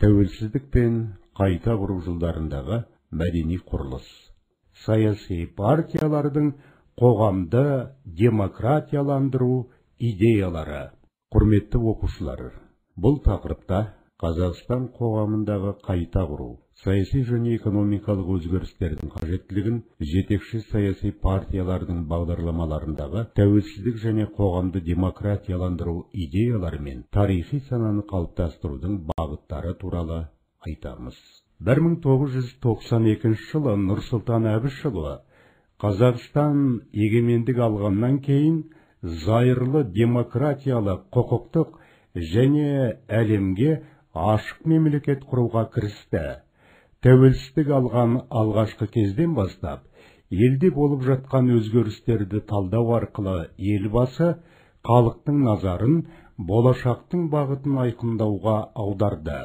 Тәуелсіздік пен қайта құру жылдарындағы мәдени құрылыс. Саяси партиялардың қоғамды демократияландыру идеялары. Құрметті оқушылар, бұл тақырыпта Қазақстан қоғамындағы қайта құру, саяси және экономикалық өзгерістердің қажеттілігін, жетекші саяси партиялардың бағдарламаларындағы тәуелсіздік және қоғамды демократияландыру идеялары мен тарихи сананы қалыптастырудың бағыттары туралы айтамыз. 1992 жылы Нұрсұлтан Әбішұлы Қазақстан егемендік алғаннан кейін зайырлы демократиялық, құқықтық және әлемге ашық мемлекет құруға кірісті. Тәуелсіздік алған алғашқы кезден бастап, елде болып жатқан өзгерістерді талдау арқылы елбасы халықтың назарын болашақтың бағытын айқындауға аударды.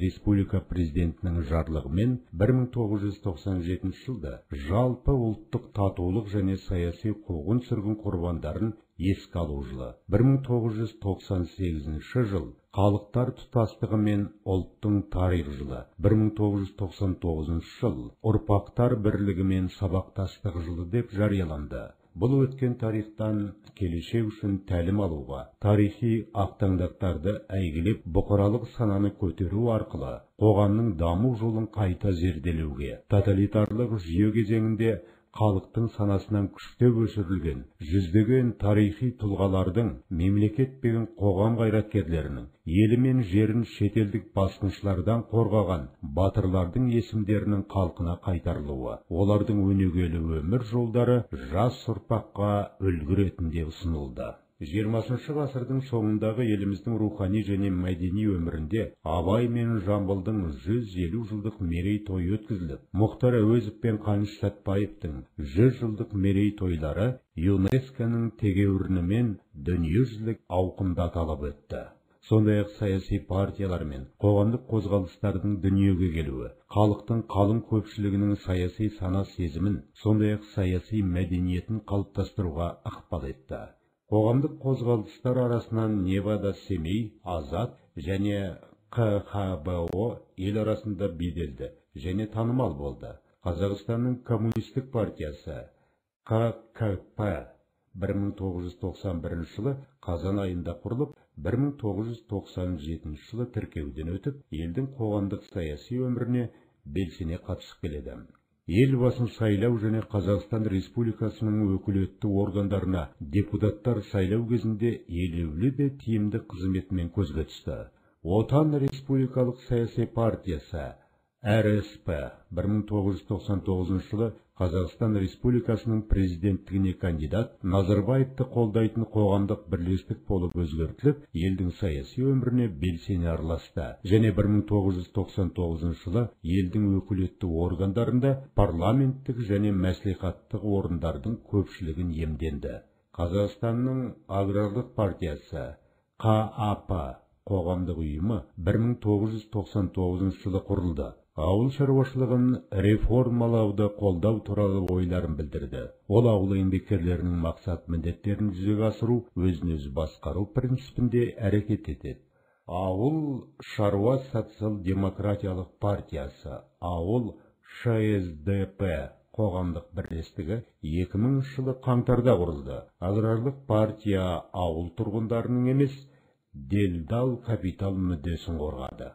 Республика президентінің жарлығымен 1997 жылда жалпы ұлттық татулық және саяси қуғын-сүргін құрбандарын еске алу жылы, 1998 жыл халықтар тұтастығы мен ұлттың тарих жылы, 1999 жыл ұрпақтар бірлігі мен сабақтастық жылы деп жарияланды. Бұл өткен тарихтан келешек үшін тәлім алуға, тарихи ақтаңдақтарды әйгілеп, бұқаралық сананы көтеру арқылы қоғамның даму жолын қайта зерделеуге, тоталитарлық жүйе кезеңінде халықтың санасынан күштеп өшірілген жүздеген тарихи тұлғалардың, мемлекет пен қоғам қайраткерлерінің, елі мен жерін шетелдік басқыншылардан қорғаған батырлардың есімдерінің халқына қайтарылуы, олардың өнегелі өмір жолдары жас ұрпаққа үлгі ретінде ұсынылды. 20 ғасырдың соңындағы еліміздің рухани және мәдени өмірінде Абай мен Жамбылдың 150 жылдық мерейтойы өткізіліп, Мұхтар Әуезов пен Қаныш Сәтбаевтың 100 жылдық мерейтойлары ЮНЕСКО-ның тегеурінімен дүниежүзілік ауқымда аталып өтті. Сондай-ақ саяси партиялар мен қоғамдық қозғалыстардың дүниеге келуі, халықтың қалың көпшілігінің саяси сана сезімін, сондай-ақ саяси мәдениетін қалыптастыруға ықпал етті. Қоғамдық қозғалыстар арасынан Невада Семей, Азат және ҚХБО ел арасында беделді және танымал болды. Қазақстанның Коммунистік партиясы ҚКП 1991 жылы қазан айында құрылып, 1997 жылы тіркеуден өтіп, елдің қоғамдық саяси өміріне белсене қатысып келеді. Елбасын сайлау және Қазақстан Республикасының өкілетті органдарына депутаттар сайлау кезінде елеулі де тиімді қызметімен көзге түсті. Отан Республикалық саяси партиясы РСП 1999 жылы Қазақстан Республикасының президенттігіне кандидат Назарбаевты қолдайтын қоғамдық бірлестік болып өзгертіліп, елдің саяси өміріне белсене араласты және 1999 жылы елдің өкілетті органдарында парламенттік және мәслихаттық орындардың көпшілігін иемденді. Қазақстанның Аграрлық партиясы ҚАП қоғамдық ұйымы 1999 жылы құрылды. Ауыл шаруашылығын реформалауды қолдау туралы ойларын білдірді. Ол ауыл еңбеккерлерінің мақсат міндеттерін жүзеге асыру, өзін-өзі басқару принципінде әрекет етеді. Ауыл шаруа социал-демократиялық партиясы, Ауыл ШСДП қоғамдық бірлестігі 2000 жылы қаңтарда құрылды. Аграрлық партия ауыл тұрғындарының емес, делдал капитал мүддесін қорғады.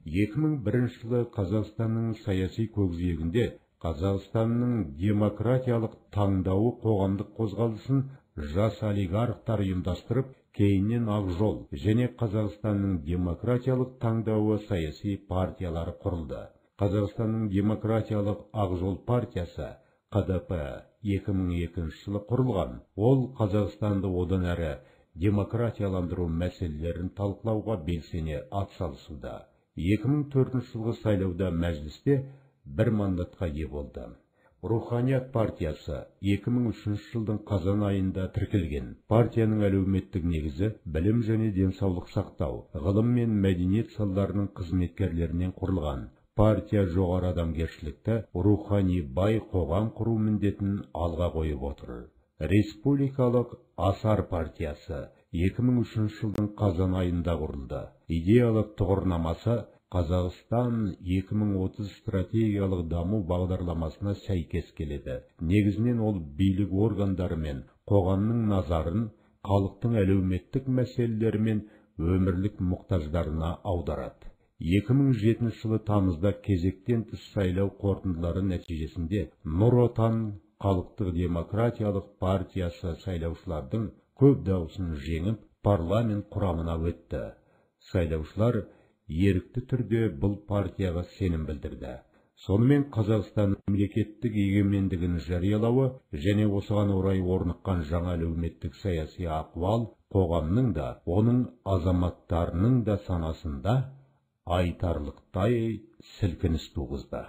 2001 жылы Қазақстанның саяси көкжиегінде Қазақстанның демократиялық таңдауы қоғамдық қозғалысын жас олигархтар ұйымдастырып, кейіннен Ақ жол және Қазақстанның демократиялық таңдауы саяси партиялары құрылды. Қазақстанның демократиялық Ақ жол партиясы ҚДП 2002 жылы құрылған. Ол Қазақстанды одан әрі демократияландыру мәселелерін талқылауға белсене атсалысуда. 2004 жылғы сайлауда мәжілісте бір мандатқа ие болды. Руханият партиясы 2003 жылдың қазан айында тіркелген. Партияның әлеуметтік негізі білім және денсаулық сақтау, ғылым мен мәдениет салаларының қызметкерлерінен құрылған. Партия жоғары адамгершілікті, рухани бай қоғам құру міндетін алға қойып отыр. Республикалық Асар партиясы 2003 жылдың қазан айында құрылды. Идеялық тұғырнамасы Қазақстан 2030 стратегиялық даму бағдарламасына сәйкес келеді. Негізінен ол билік органдары мен қоғамның назарын халықтың әлеуметтік мәселелері мен өмірлік мұқтаждарына аударады. 2007 жылы тамызда кезектен тыс сайлау қорытындылары нәтижесінде Нұр Отан халықтық демократиялық партиясы сайлаушылардың көп дауысын жеңіп, парламент құрамына өтті. Сайлаушылар ерікті түрде бұл партияға сенім білдірді. Сонымен Қазақстан мемлекеттік егемендігін жариялауы және осыған орай орныққан жаңа әлеуметтік саяси ахуал қоғамның да, оның азаматтарының да санасында айтарлықтай сілкініс туғызды.